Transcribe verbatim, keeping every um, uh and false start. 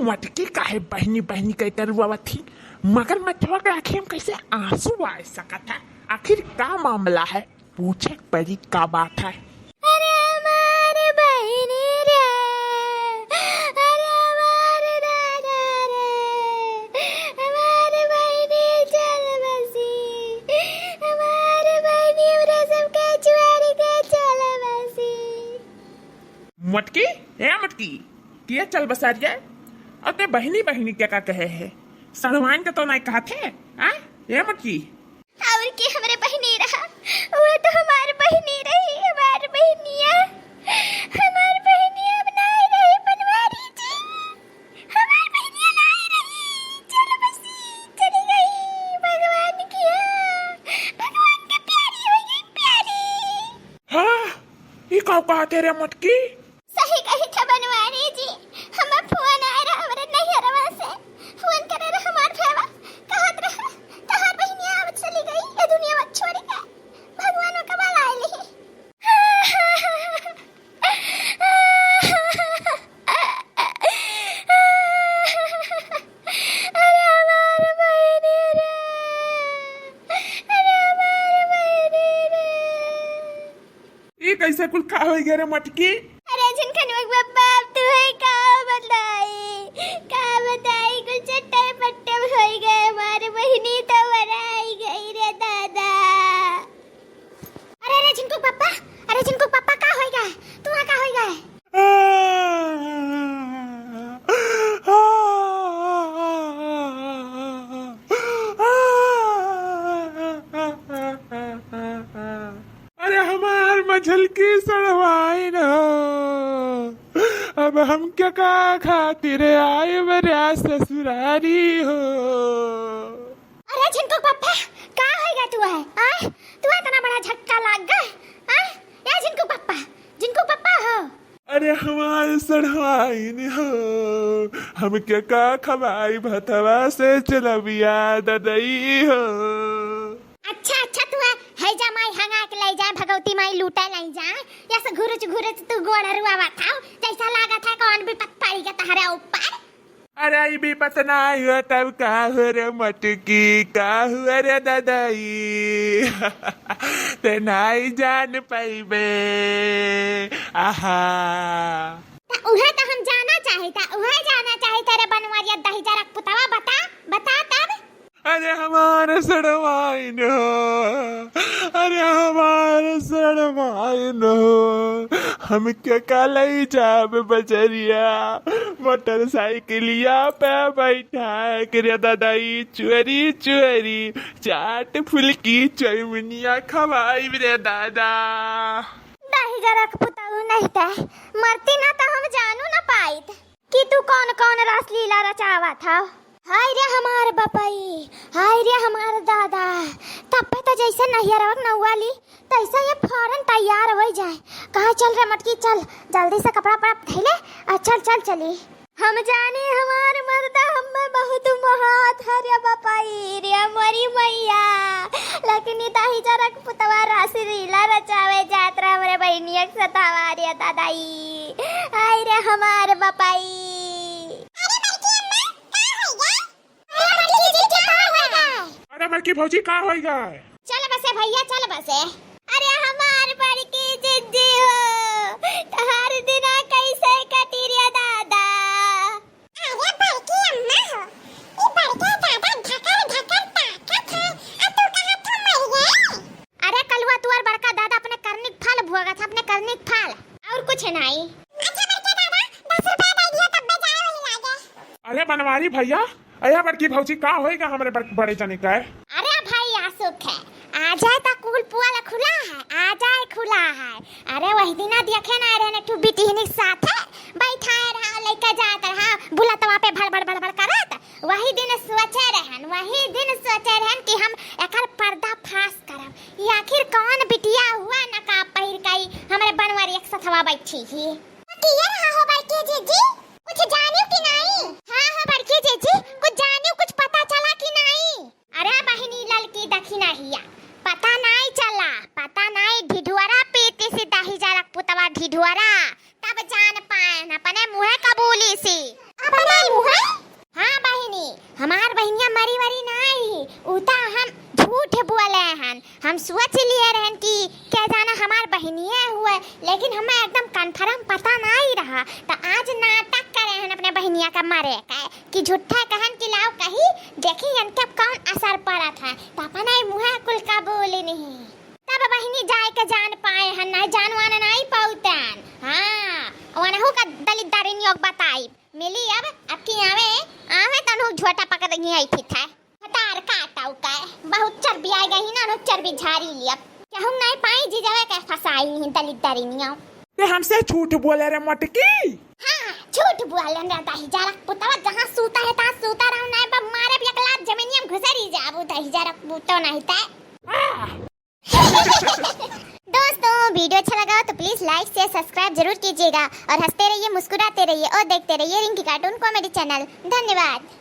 मटकी काहे बहिनी बहिनी कइ के रुआवत ही? मगरमच्छवा के आँखी में कैसे आँसू आइ सकत है? आखिर का मामला है? पूछे के पड़ी का बात है। अरे हमार बहिनी रे, अरे हमार दादा रे, हमार बहिनी चल बसी, हमार बहिनी हमरा सबके छोड़ के चल बसी। मटकी, ए मटकी, किया चल बसा रिया? अपने बहिनी बहिनी क्या का कहे है? सड़वाइन का तो नाई कहत है, आ? ए मटकी। और के हमरे बहिनी रहा, वो तो हमार बहिनी रही, हमार बहिनिया, हमार बहिनिया अब नाई रही बनवारी जी, हमार बहिनिया नाई रही, चल बसी, चली गई भगवान की यहाँ, भगवान के प्यारी हो गई, प्यारी। हाँ, ई का कहत है रे मटकी? सही कही थे बनवारी जी, हमें फोन आए रहा हमरे नैहरवा से, फोन करे रहा हमार भैया, कहत रहा, "तहार बहिनिया अब चली गई, ये दुनिया में छोड़ के, भगवान ओके बुलाए ली।" अरे हमार बहिनी रे, अरे हमार बहिनी रे। ई कैसे कुल का होई गए रे मटकी? अरे झिनकनवा के बाप, तू है का बताई, का बताई, कुल चट्टे पट्टे में होई गए, हमारी बहिनी तो वराई गई रे दादा। अरे, अरे झिनकू पापा, अरे झिनकू पापा, का होई गए? तू का होई गए? अरे हमार मझलकी सड़वाइन हो, अब हम क्या का खातिर आए बरा ससुरारी हो। अरे झिनकू पप्पा, का होइगा तू है? आय, तू इतना बड़ा झटका लाग गए? आय, ए झिनकू पप्पा, झिनकू पप्पा हो। अरे हमार सड़वाइन हो, हम क्या का खवाई भतवा से चलबिया ददई हो। अच्छा, अच्छा, तू है, है जा माई हंगा के ले जाए, भगवती माई लूटे ले जाए, या से घुरुच घुरुच तू गोड़ रुआवा था, जैसा लागत है कौन विपत पड़ी के तहरे ऊपर। अरे ई विपत ना हुआ तब का हुआ रे मटकी, का हुआ रे ददई? ते नाई जान पइबे। आहा। त उहे त हम जाना चाहिता, उहे जाना चाहिता रे बनवरिया दहिजरा के पुतवा, बता, बता तब। अरे हमार सड़वाइन हो, अरे हमार सड़वाइन हो, हम क्या का लई जाब बजरिया, मोटरसाइकिलिया पे बैठा के रे दादा, ई चोरी चोरी चाट फुल्की चौमिनिया खवाइब रे दादा। दहिजरा के पुतऊ नहीं त मरती ना त हम जानू ना पाइत। कि तू कौन कौन रासलीला रचावत हौ? हाय रे हमार बपई, हाय रे हमार दादा, तब्बे त जैसे नैहरवा के नौआ ली, तैसे ये फौरन तैयार होइ जाए। कहा चल रे मटकी, चल, जल्दी से कपड़ा वपड़ा धइले, आ चल, चल चली। हम जानी हमार मर्दा हम्मे बहुत मोहात है रे बपई, रे मोरी मैया, लेकिन ई दहिजरा के पुतवा रासलीला रचावे जात रहा हमरे बहिनिया के सतावा रे दादाई। आई रे हमार बपई। अरे बड़की अम्मा, का होइगा? अरे बड़की जीजी, का होइगा? अरे बड़की भौजी, का होइगा? चल बसे भैया, चल बसे। अरे हमार बड़की जीजी हो, तोहार दिना कैसे कटी रे दादा? अरे बड़की अम्मा हो, ई बड़के दादा ढकर ढकर ताकत है, आ तू कहाँ थम मर गई? अरे कलुआ, तुअर बड़का दादा अपने करनी के फल भोगत है, अपने करनी के फल, और कुछ नहीं। अच्छा बड़के दादा, दस रुपया दे दिया तब बजाए वही लागे। अरे बनवारी भैया, अरे बड़की भौजी, का होइगा हमरे बड़-, बड़े जने का? अरे भाई आसुक है, आ जाए त कुल पुआल खुला है, आ जाए खुला है। अरे वही दिना देखे ना रहन, एक ठो बिटिहनी के साथ है, बैठाए रहा, लइका जात रहा, बुलतवा पे भड़ भड़ भड़ भड़ करत। वही दिन सोचे रहन, वही दिन सोचे रहन कि हम एकर पर्दा फाश करब। ये आखिर कौन बिटिया हुआ नकाब पहिर के हमरे बनवरिया के सथवा बैठी ही। किए रहा हो बड़की जीजी, कुछ जानियो कि नाई? हाँ, हाँ बड़की जीजी, कुछ जानियो, कुछ पता चला कि नाई? अरे बहिनी ललकी दखिनहिया, पता नाई चला, पता नाई ढिढुअरा पीती सी दहिजरा के पुतवा ढिढुअरा, तब जान पाएन अपने मुँहे कबूली सी। अब हमार मुँह है? हाँ बहिनी, हमार बहिनिया मरी वरी नाई, उ त हम झूठ बोले हन। हम सोच लिए रहन कि के जाना हमार बहिनिये हुए, लेकिन हमें एकदम confirm पता नाई रहा। त आज नाटक करे हन अपने बहिनिया का मरे के, कि झूठा कहन कि लाओ कही, देखी इनके कौन असर पड़त है। त अपने मुँह कुल कबूल नहीं। तब बहिनी जाए के जान पाए हन, नाई जान वान नाई पाउतन। हाँ, वनहु का दलिद्दरिनियों के बताई। मिली अब, अब की आवे, आवे तनु झोटा पकड़ के आई थी था। हतार काटाऊ का, बहुत चर्बी आ गई ना, नु चर्बी झारी लिया। केहू नाई पाई जी जावे के फसाई ही दलिद्दरिनियों। ते हमसे झूठ बोले रे मोटकी। हाँ, झूठ बोले रे दहिजरक पुतवा, जहाँ सूता है तहाँ सूता रहो, नाई बा मारे भी एक लात जमीनिया में घुसरी जाबू दहिजरक पुतो नहीं ते। दोस्तों, video अच्छा लगा हो तो please like, share, subscribe जरूर कीजिएगा और हंसते रहिए, मुस्कुराते रहिए और देखते रहिए रिंकी cartoon comedy channel। धन्यवाद।